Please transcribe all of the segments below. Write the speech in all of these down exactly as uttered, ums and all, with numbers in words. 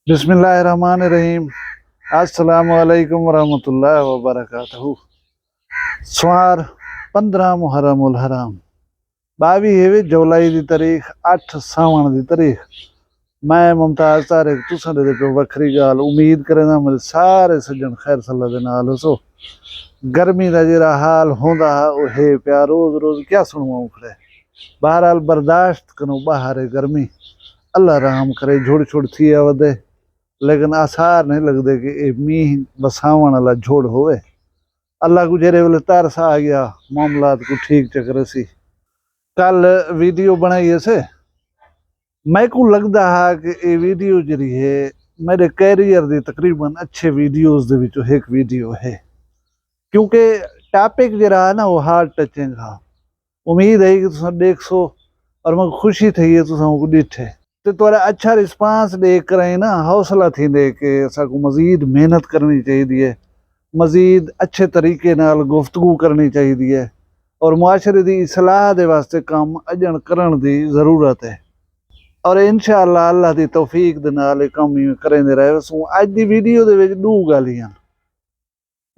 بسم اللہ الرحمن الرحیم۔ السلام علیکم ورحمۃ اللہ وبرکاتہ۔ سوار، پندرہ محرم الحرام، ٻاویہہ ہے وے جولائی دی تاریخ، اٹھ ساوݨ دی تاریخ۔ میں ممتاز طارق تساں دے تے وکھری ڳالھ امید کرینداں میݙے سارے سڄݨ خیر صلاح دے نال ہوسو۔ گرمی دا جیڑھا حال ہوندا ہا او ہے پیا، روز روز کیا سݨواؤں کھڑے۔ بہرحال برداشت کنوں ٻاہر ہے گرمی، اللہ رحم کرے، جھڑ چھڑ تھی آوے، لیکن آثار نہیں لڳدے کہ اے مینہ وساوݨ والا جھڑ ہووے۔ اللہ کوں جیڑھے ویلے ترس آ ڳیا، معاملات کوں ٹھیک چا کریسی۔ کل ویڈیو بݨائی ہیسے، میکوں لڳدا ہا کہ اے ویڈیو جیڑھی ہے میݙے کیریئر دی تقریباً اچھے ویڈیوز دے وچوں ہک ویڈیو ہے، کیونکہ ٹاپک جیڑھا ہے نا او ہارٹ ٹچنگ ہا۔ امید ہے کہ تساں ݙیکھسو اور میکوں خوشی تھئی ہے تساں اوکوں ݙٹھے۔ تے تہاݙا اچھا رسپانس ݙیکھ کرائیں نا حوصلہ تھیندے کہ اساکوں مزید محنت کرݨی چاہیدی ہے، مزید اچھے طریقے نال گفتگو کرݨی چاہیدی ہے اور معاشرے دی اصلاح دے واسطے کم اڄݨ کرݨ دی ضرورت ہے۔ اور انشاءاللہ اللہ دی توفیق دے نال اے کم ایویں کریندے رہے وسوں۔ اڄ دی ویڈیو دے وچ ݙو ڳالھیں ہن۔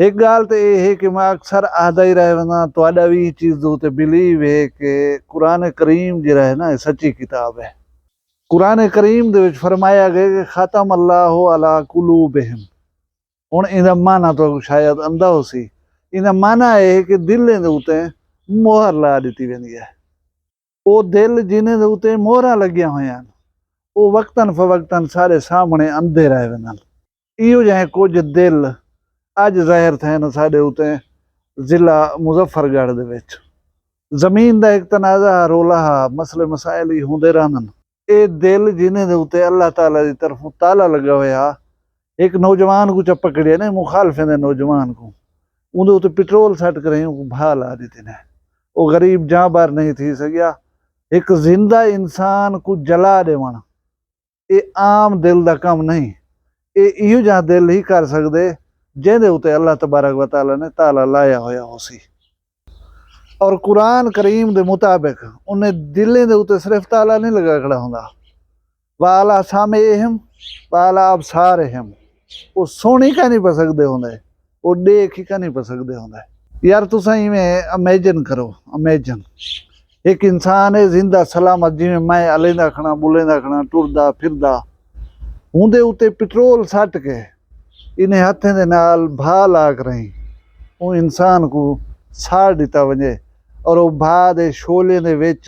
ہک ڳالھ تے اے ہے کہ میں اکثر آہدا ہی رہ وینداں، تہاݙا وی ایں چیز دے اتے بلیو ہے کہ قرآن کریم جیڑھا ہے نا، اے سچی کتاب ہے۔ قرآن کریم دے وچ فرمایا ڳئے کہ ختم اللہ علی قلوبہم۔ ہݨ ایندا معنی تہاکوں شاید آندا ہوسی۔ ایندا معنی اے ہے کہ دلیں دے اتے مہر لا ݙتی ویندی ہے۔ او دل جنہیں دے اتے مہراں لڳیاں ہویاں ہن، او وقتاً فوقتاً ساݙے سامݨے آندے رہ ویندن۔ ایہو جہیں کجھ دل اڄ ظاہر تھئن ساݙے اتے ضلع مظفر گڑھ دے وچ۔ زمین دا ہک تنازعہ ہا، رولا ہا، مسئلے مسائل ہی ہوندے رہندن۔ اے دل جنہیں دے اتے اللہ تعالیٰ دی طرفوں تالا لڳا ہویا ہا، ہک نوجوان کوں چا پکڑیا نے، مخالفیں دے نوجوان کوں، اوندے اتے پٹرول سٹ کریں اونکوں بھا لا ݙتے نے۔ او غریب جاں بار نہیں تھی سڳیا۔ ہک زندہ انسان کوں جلا ݙیوݨ اے عام دل دا کم نہیں۔ اے ایہو جہاں دل ہی کر سڳدے جیندے اتے اللہ تبارک و تعالیٰ نے تالا لایا ہویا ہوسی۔ اور قرآن کریم دے مطابق انہیں دلیں دے اتے صرف تالا نہیں لڳا کھڑا ہوندا۔ وعلی سمعہم وعلی ابصارہم۔ او سݨی کائنی پا سڳدے ہوندے، او ݙیکھ ہی کائنی پا سڳدے ہوندے۔ یار تساں ایویں امیجن کرو، امیجن ہک انسان ہے زندہ سلامت، جیویں میں الیندا کھڑاں، ٻلیندا کھڑاں، ٹردا پھردا، اوندے اتے پٹرول سٹ کے انہیں ہتھیں دے نال بھا لا کرائیں اوں انسان کوں ساڑ ݙتا ونڄے اور او بھا دے شعلیں دے وچ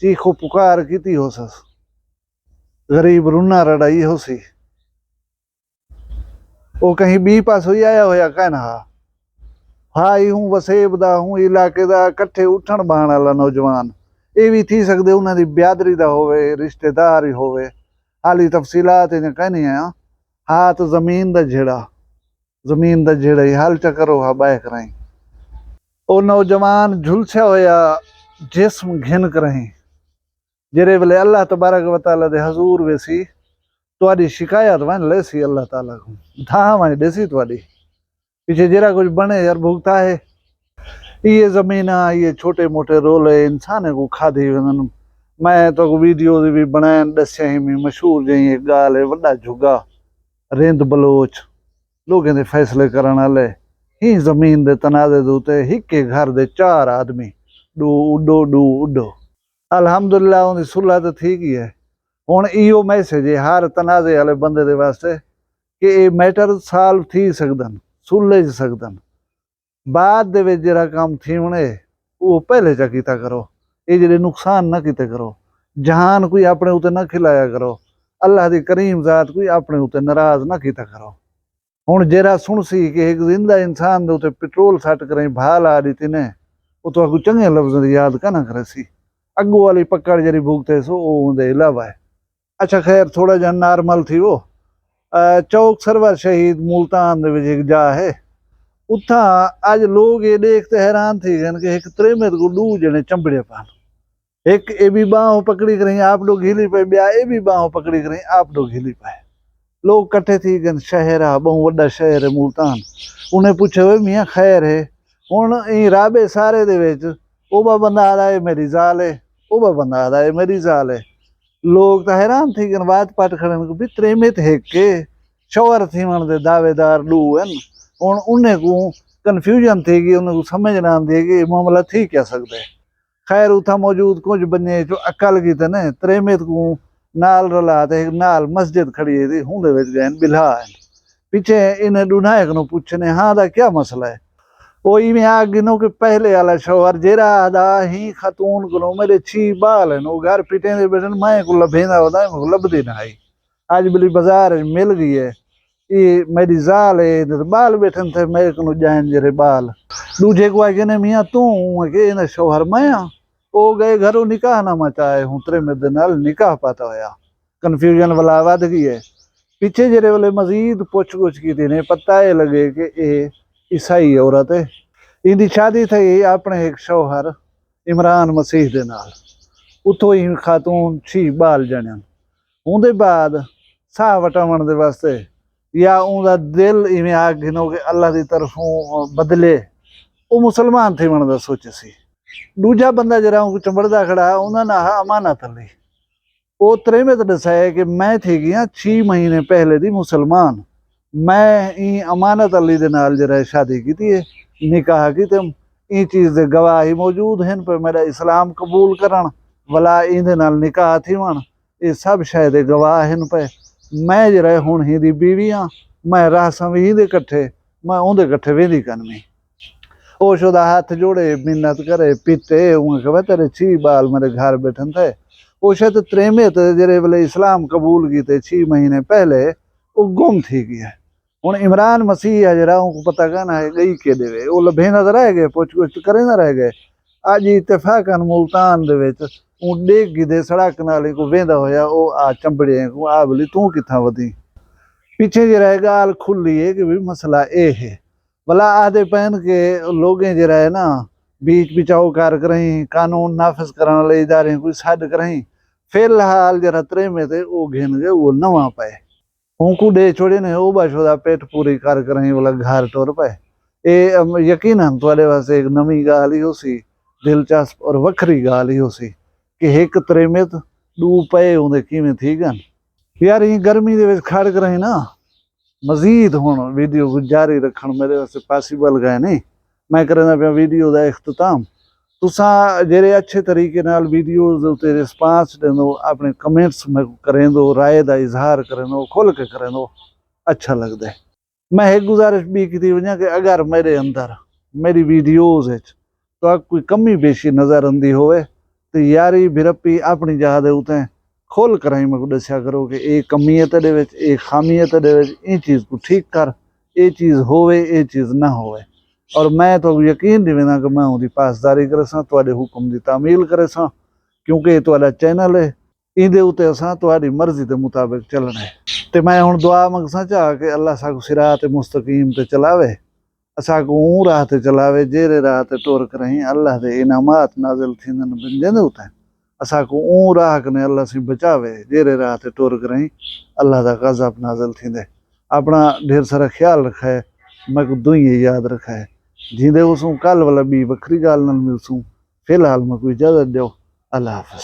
چیخ و پکار کیتی ہوسس۔ غریب رنا رڑائی ہوسی۔ او کہیں ٻی پاسوں ہی آیا ہویا کائناں ہا۔ ہا ایہوں وسیب دا، ہوں علاقے دا کٹھے اٹھݨ ٻہݨ والا نوجوان۔ اے وی تھی سڳدے انہاں دی بیادری دا ہووے، رشتہ دار ہی ہووے۔ حالی تفصیلات ایندیاں کائنی ہیاں۔ ہا تاں زمین دا جھیڑا، زمین دا جھیڑا ہی۔ حل چا کرو ہا ٻہہ کرائیں۔ او نوجوان جھلسیا ہویا جسم گھن کرائیں۔ جیڑھے ویلے اللہ تبارک و تعالیٰ دے حضور ویسی، تہاݙی شکایت ونڄ لیسی اللہ تعالیٰ کوں، دھاں ونڄ ݙیسی تہاݙی۔ پچھے جیڑھا کجھ بݨے یار بھگتا ہے۔ ایہے زمیناں، ایہے چھوٹے موٹے رولے انسانیں کوں کھادھی ویندن۔ میں تہاکوں ویڈیوز وی بݨائن، ݙسیاں ہی، میں مشہور جئیں ہک ڳالھ ہے، وݙا جھڳا رند بلوچ، لوکیں دے فیصلے کرݨ والے، ہیں زمین دے تنازعے دے اتے ہکے گھر دے چار آدمی، ݙو اݙو، ݙو اݙو۔ الحمدللہ اوندی صلح تے تھی ڳئی ہے۔ ہݨ ایہو میسج ہے ہر تنازعے والے بندے دے واسطے کہ اے میٹر سالو تھی سڳدن، سلجھ سڳدن۔ بعد دے وچ جیڑھا کم تھیوݨے، او پہلے چا کیتا کرو۔ اے جیڑھے نقصان نہ کیتے کرو۔ جہان کوئی اپݨے اتے نہ کھلایا کرو۔ اللہ دی کریم ذات کوئی اپݨے اتے ناراض نہ کیتا کرو۔ ہݨ جیڑھا سݨسی کہ ہک زندہ انسان دے اتے پٹرول سٹ کرائیں بھا لا ݙتی نے، او تہاکوں چنڳے لفظاں دی یاد کائناں کریسی۔ اڳوں والی پکڑ جیڑھی بھگتیسو، او اوندے علاوہ ہے۔ اچھا خیر، تھوڑا جہا نارمل تھیوو۔ اے چوک سرور شہید ملتان دے وچ ہک جاہ ہے، اتھاں اڄ لوک اے ݙیکھ تے حیران تھی ڳئن کہ ہک تریمت کوں ݙو ڄݨے چنبڑے پن۔ ہک اے ٻی ٻانہہ پکڑی کریں آپ ݙو گھلی پئے، ٻیا اے ٻی ٻانہہ پکڑی کریں آپ ݙو گھلی پئے۔ لوک کٹھے تھی ڳئن، شہر ہا، ٻہوں وݙا شہر ہے ملتان۔ انہیں پچھے، ہوئے میاں خیر ہے؟ ہݨ ایں رابے سارے دے وچ او ٻا بندہ آہدا اے میݙی ذال اے، او ٻا بندہ آہدا اے میݙی ذال اے۔ لوک تاں حیران تھی ڳن، وات پٹ کھڑن کہ بھئی تریمت ہک ہے، شوہر تھیوݨ دے دعوے دار ݙو ہن۔ ہݨ انہیں کوں کنفیوژن تھی ڳئی، انہیں کوں سمجھ نہ آندی ہے کہ یہ معاملہ تھی کیا سڳدا ہے۔ خیر، اتھاں موجود کجھ بندے جو عقل کیتے نے تریمت کوں نال رلا تے ہک نال مسجد کھڑی ہے، ہوندے وچ ڳئے ہن، ٻلھا ہن۔ پچھے انہیں ݙونہائیں کنوں پچھنے، ہاں دا کیا مسئلہ ہے؟ او ایویں آکھ گھنو کہ پہلے والا شوہر جیڑھا آہدا ہی خاتون کنوں میݙے چھی ٻال ہن، او گھر پٹیندے ٻیٹھن، میں کوں لبھیندا ہونداں، میکوں لبھدی نہ آئی۔ اڄ ٻلی بازار وچ مل ڳئی ہے، اے میݙی ذال ہے، ایندے تے ٻال ٻیٹھن تھے میݙے کنوں ڄائن جیڑھے ٻال۔ ݙوجھے کوں آکھے نے، میاں توں؟ اوں آکھے ایندا شوہر میں ہاں۔ او ڳئے گھروں نکاح نامہ چا آئے ہوں، تریمت دے نال نکاح پاتا ہویا۔ کنفیوژن ولا ودھ ڳئی ہے۔ پچھے جیڑھے ویلے مزید پچھ گچھ کیتی نے، پتہ اے لڳے کہ اے عیسائی عورت ہے۔ ایندی شادی تھئی اپݨے ہک شوہر عمران مسیح دے نال۔ اتھوں ہی خاتون چھی ٻال ڄݨن۔ اوندے بعد ساہ وٹاوݨ دے واسطے یا اوندا دل ایویں آکھ گھنو کہ اللہ دی طرفوں بدلے، او مسلمان تھیوݨ دا سوچسی۔ ݙوجھا بندہ جیڑھا اونکوں چنبڑدا کھڑا، اوندا ناں ہا امانت علی۔ او تریمت ݙسائے کہ میں تھی ڳیاں چھی مہینے پہلے دی مسلمان۔ میں ایں امانت علی دے نال جیڑھا ہے شادی کیتی ہے، نکاح کیتے ہم۔ ایں چیز دے گواہ ہی موجود ہن پئے، میݙا اسلام قبول کرݨ ولا ایندے نال نکاح تھیوݨ، اے سب شے دے گواہ ہن پئے۔ میں جیڑھا ہے ہݨ ہیندی بیوی ہاں، میں رہساں وی ہیندے کٹھے، میں اوندے کٹھے ویندی کن وی۔ او شودا ہتھ جوڑے، منت کرے، پتے، اوں آکھے، "وے تیݙے چھی ٻال میݙے گھر ٻیٹھن تھے۔" او شے تے تریمت جیڑھے ویلے اسلام قبول کیتے چھی مہینے پہلے، او گم تھی ڳیا۔ ہݨ عمران مسیح ہے جیڑھا، اونکوں پتہ کائنا ہے ڳئی کیݙے وے۔ او لبھیندا تاں رہ ڳئے، پچھ گچھ تاں کریندا رہ ڳئے۔ اڄ اتفاقاً ملتان دے وچ اوں ݙیکھ گھدے، سڑک نال ہی کوں ویندا ہویا، او آ چنبڑے کوں، "آ ٻلی توں کتھاں ودیں؟" پچھے جیڑھا ہے ڳالھ کھلی ہے کہ بھئی مسئلہ اے ہے۔ ولا آہدے پئن کہ لوگیں جیڑھا ہے نا، بیچ بچاؤ کر کرہیں، قانون نافذ کرݨ والے اداریں کوں سݙ کرہیں۔ فی الحال جیڑھا تریمت ہے، او گھن ڳئے، او نواں پئے۔ اونکوں ݙے چھوڑے نے، او ٻہوں شودا پیٹ پوری کر کرہیں ولا گھر ٹر پئے۔ اے، ام، یقیناً تہاݙے واسطے ہک نویں ڳالھ ہی ہوسی، دلچسپ اور وکھری ڳالھ ہی ہوسی کہ ہک تریمت ݙو پئے اوندے کیویں تھی ڳن۔ یار، ایں گرمی دے وچ کھڑ کرہیں نا، مزید ہݨ ویڈیو کوں جاری رکھݨ میݙے واسطے پاسیبل کائنی۔ میں کریندا پیاں ویڈیو دا اختتام۔ تساں جیڑھے اچھے طریقے نال ویڈیوز دے اتے رسپانس ݙیندو، اپݨے کمنٹس میکوں کریندو، رائے دا اظہار کریندو، کھل کے کریندو، اچھا لڳدے۔ میں ہک گزارش ٻی کیتی ونڄاں کہ اگر میݙے اندر، میݙی ویڈیوز وچ تہاکوں کوئی کمی بیشی نظر آندی ہووے تے یاری بھرپی اپݨی جاہ دے اتے کھل کرہیں میکوں ݙسیا کرو کہ اے کمی ہے تیݙے وچ، اے خامی ہے تیݙے وچ، ایں چیز کوں ٹھیک کر، اے چیز ہووے، اے چیز نہ ہووے۔ اور میں تہاکوں یقین ݙیوینداں کہ میں اوندی پاسداری کریساں، تہاݙے حکم دی تعمیل کریساں، کیونکہ اے تہاݙا چینل ہے، ایندے اتے اساں تہاݙی مرضی دے مطابق چلݨا ہے۔ تے میں ہݨ دعا منگساں چا کہ اللہ ساکوں صراط مستقیم تے چلاوے، اساکوں اوں راہ تے چلاوے جیڑھے راہ تے ٹر کرہیں اللہ دے انعامات نازل تھیندن بندیاں دے اتے۔ اساکوں اوں راہ کنے اللہ سئیں بچاوے جیڑھے راہ تے ٹر کرہیں اللہ دا غضب نازل تھیندے۔ اپݨا ڈھیر سارا خیال رکھائے، میکوں دعائیں یاد رکھائے۔ جیندے ہوسوں کل ولا ٻی وکھری ڳالھ نال ملسوں۔ فی الحال میکوں اجازت ݙیو۔ اللہ حافظ۔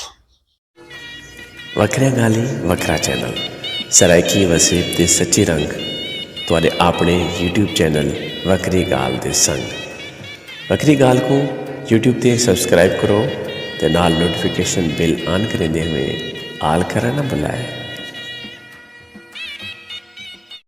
وکھریاں ڳالھیں، وکھرا چینل، سرائیکی وسیب دے سچے رنگ، تہاݙے آپݨے یوٹیوب چینل وکھری ڳالھ دے سنگ۔ وکھری ڳالھ کوں یوٹیوب تے سبسکرائب کرو تے نال نوٹیفیکیشن بیل آن کریندے ہوئیں آل کرݨ نہ بھلائے۔